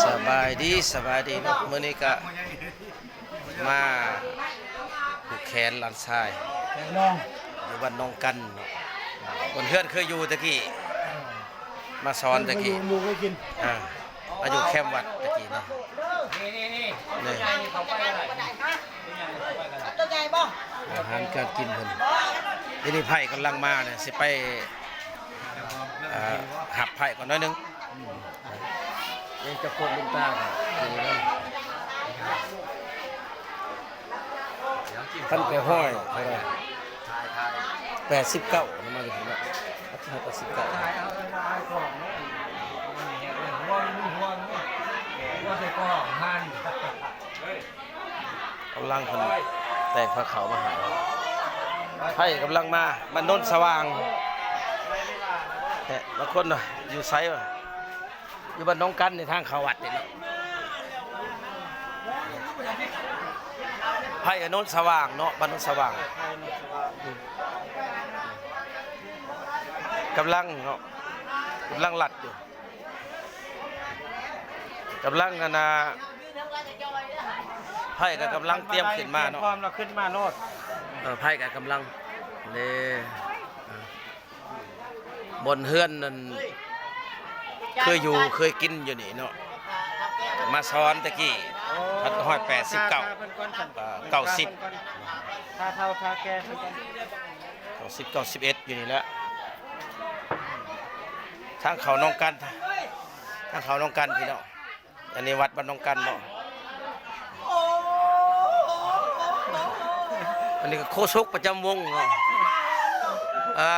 ສະບາຍດີ ສະບາຍດີເນາະ ມື້ນີ້ກະມາຜູກແຂນຫຼານຊາຍ ແຂນນ້ອງ ຢູ່ບ້ານໜອງກັນເນາະ ບ່ອນເຮືອນເຄີຍຢູ່ຕະກີ້ ມາສອນຕະກີ້ ເຄີຍຢູ່ເຄີຍກິນ ອ່າ ມາຢູ່ແຄມວັດຕະກີ້ເນາະ ນີ້ ນີ້ ນີ້ ນີ້ ອາຫານການກິນເພິ່ນ ດຽວນີ້ໃພ້ກຳລັງມາເລີຍ ຊິໄປ ເອີ ຮັບໃພ້ກ່ອນໜ້ອຍໜຶ່ງ ຍັງຈະຄົນລຸນຕາກັນ ພັນແປດຮ້ອຍເທົ່າໃດ ແປດສິບເກົ້ານະ ມາຢູ່ພຸ້ນເນາະ ແປດສິບເກົ້າ ກຳລັງເພິ່ນແຕ່ງພາເຂົ້າມາໃຫ້ ໃພ້ກຳລັງມາ ບ້ານໂນນສະຫວ່າງ ແທ້ ບາງຄົນວ່າຢູ່ໃສວະ ຢູ່ບ້ານໜອງກັນນີ້ ທາງເຂົ້າວັດນີ້ເນາະ ໃພ້ໂນນສະຫວ່າງເນາະ ບ້ານໂນນສະຫວ່າງ ກຳລັງເນາະ ກຳລັງລັດຢູ່ ກຳລັງອັນນ່າ ໃພ້ກໍກຳລັງຕຽມຂຶ້ນມາເນາະ ພ້ອມແລ້ວຂຶ້ນມາໂລດ ເອີ ໃພ້ກໍກຳລັງ ເດ້ ບ່ອນເຮືອນນັ້ນ ເຄີຍຢູ່ເຄີຍກິນຢູ່ນີ້ເນາະ ມາສອນຕະກີ້ ພັນເກົ້າຮ້ອຍແປດສິບເກົ້າ ເອີ ເກົ້າສິບ ຖ້າເຖົ້າຖ້າແກ່ເພິ່ນກ່ອນ ເກົ້າສິບ ເກົ້າສິບເອັດ ຢູ່ນີ້ແຫຼະ ທາງເຂົ້າໜອງກັນ ທາງເຂົ້າໜອງກັນພີ່ນ້ອງ ອັນນີ້ວັດບ້ານໜອງກັນເນາະ ອັນນີ້ກໍໂຄສົກປະຈຳວົງເນາະ ອ່າ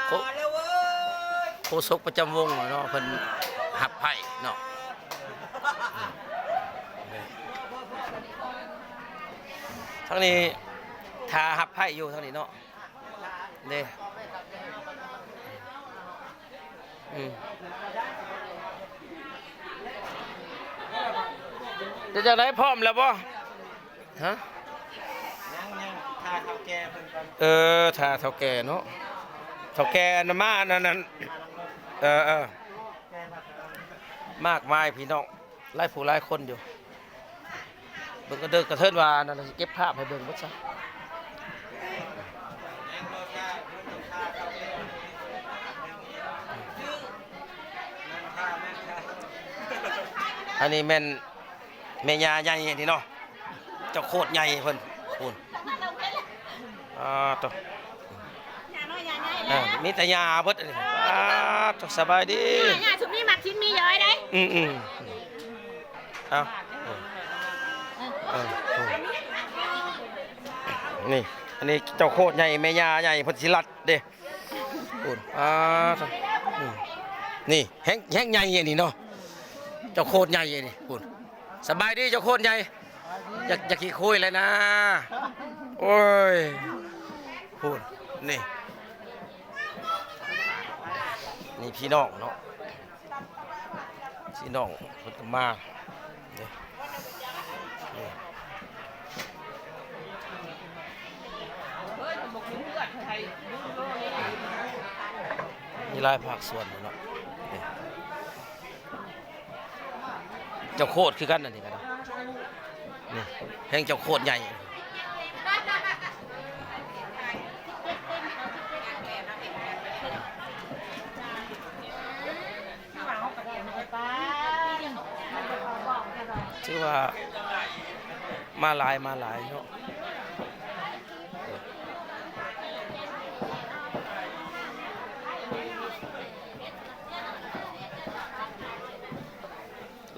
ໂຄ ໂຄສົກປະຈຳວົງເນາະ ເພິ່ນຮັບໃພ້ເນາະ ທາງນີ້ຖ້າຮັບໃພ້ຢູ່ທາງນີ້ເນາະ ເດ້ ອືມ ເປັນຈັ່ງໃດ ພ້ອມແລ້ວບໍ່? ຮະ ຍັງ ຍັງຖ້າເຖົ້າແກ່ເພິ່ນກ່ອນ ເອີ ຖ້າເຖົ້າແກ່ເນາະ ເຖົ້າແກ່ອັນນັ້ນມາ ອັນນັ້ນ ອັນ ເອີ ເອີ ມາກມາຍພີ່ນ້ອງ ຫຼາຍຜູ້ຫຼາຍຄົນຢູ່ ເບິ່ງກະເດີກະເທີນວ່ານັ້ນ ຊິເກັບພາບໃຫ້ເບິ່ງເບິດຊະ ອັນນີ້ແມ່ນ ແມ່ຍ່າໃຫຍ່ນີ້ເນາະ ເຈົ້າໂຄດໃຫຍ່ເພິ່ນ ພຸ້ນ ອ່າ ໂຕ ມີແຕ່ຍ່າເບິດອັນນີ້ ອ່າ ໂຕ ສະບາຍດີ ຍ່າ ຍ່າ ຊຸມນີ້ມັກກິນໝີ້ຢອຍເດ້ ອືມ ອືມ ເອົາ ເອີ ນີ້ ອັນນີ້ເຈົ້າໂຄດໃຫຍ່ ແມ່ຍ່າໃຫຍ່ ເພິ່ນຊິລັດເດ້ ພຸ້ນ ອ່າ ອືມ ນີ້ແຮງ ແຮງໃຫຍ່ອັນນີ້ເນາະ ເຈົ້າໂຄດໃຫຍ່ອັນນີ້ ພຸ້ນ ສະບາຍດີເຈົ້າໂຄດໃຫຍ່ ຢາກ ຢາກຂີ້ຄຸຍແລ້ວນາ ໂອ້ຍ ພຸ້ນ ນີ້ ນີ້ພີ່ນ້ອງເນາະ ພີ່ນ້ອງເພິ່ນກໍມາເດ້ ນີ້ ມີຫຼາຍພາກສ່ວນເນາະ ນີ້ ເຈົ້າໂຄດຄືກັນ ອັນນີ້ກໍໄດ້ ນີ້ ແຮງເຈົ້າໂຄດໃຫຍ່ ຖືວ່າມາຫຼາຍ ມາຫຼາຍເນາະ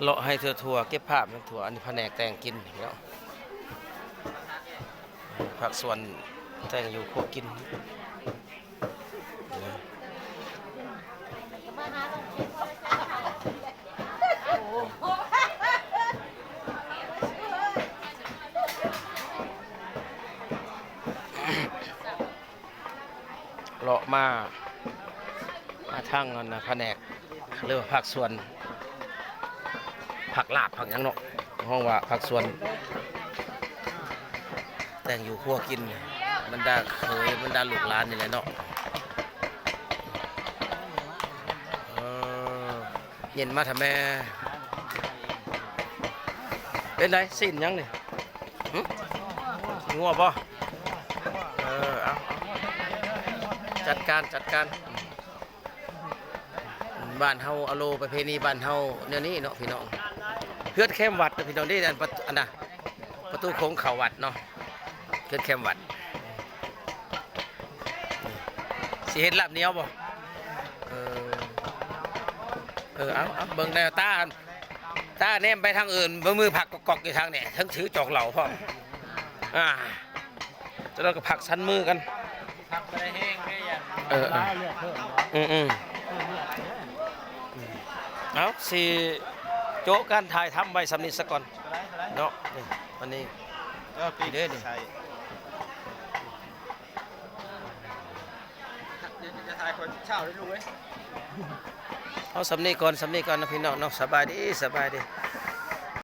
ເລາະໃຫ້ທົ່ວໆ ເກັບພາບໃຫ້ທົ່ວ ອັນນີ້ພະແນກແຕ່ງກິນເນາະ ພາກສ່ວນແຕ່ງຢູ່ຄົວກິນ ເລາະມາ ມາທາງອັນນະ ພະແນກ ຫຼືວ່າພາກສ່ວນ ຜັກລາບຜັກຫຍັງເນາະ ເຮົາວ່າພາກສ່ວນແຕ່ງຢູ່ຄົວກິນ ບັນດາເຂີຍ ບັນດາລູກຫຼານນີ້ແຫຼະເນາະ ເອີ. ເຢັນມາທຳແມ່. ເປັນໃດ? ຊີ້ນຫຍັງນີ້? ຫຶ? ງົວບໍ່? ເອີ ເອົາ ຈັດການ ຈັດການ. ບ້ານເຮົາ ອາໂລ ປະເພນີບ້ານເຮົາແນວນີ້ເນາະພີ່ນ້ອງ. ເຮືອນແຄມວັດເດີພີ່ນ້ອງເດ້ ອັນປະ ອັນນະ ປະຕູໂຂງເຂົ້າວັດເນາະ ເຮືອນແຄມວັດ. ຊິເຮັດລາບໜຽວບໍ່? ເອີ ເອີ ເອົາ ເອົາ ເບິ່ງແນວຕາ ຕາແນມໄປທາງອື່ນ ມືພັກກອກໆຢູ່ທາງນີ້ ທັງຖືຈອກເຫຼົ້າພ້ອມ. ອ່າ ຈະໄດ້ກໍພັກສັນມືກັນ ພັກບໍ່ໄດ້ແຮງເດ້. ເອີ ເອີ ອືມໆ ເອົາ ຊິໂຈະການຖ່າຍທຳໄວ້ສ່ຳນີ້ສາກ່ອນເນາະ. ນີ້ ອັນນີ້ ເອີ ປີເດ້ນີ້ ເອົາສ່ຳນີ້ກ່ອນ ສ່ຳນີ້ກ່ອນນະພີ່ນ້ອງເນາະ. ສະບາຍດີ ສະບາຍດີ.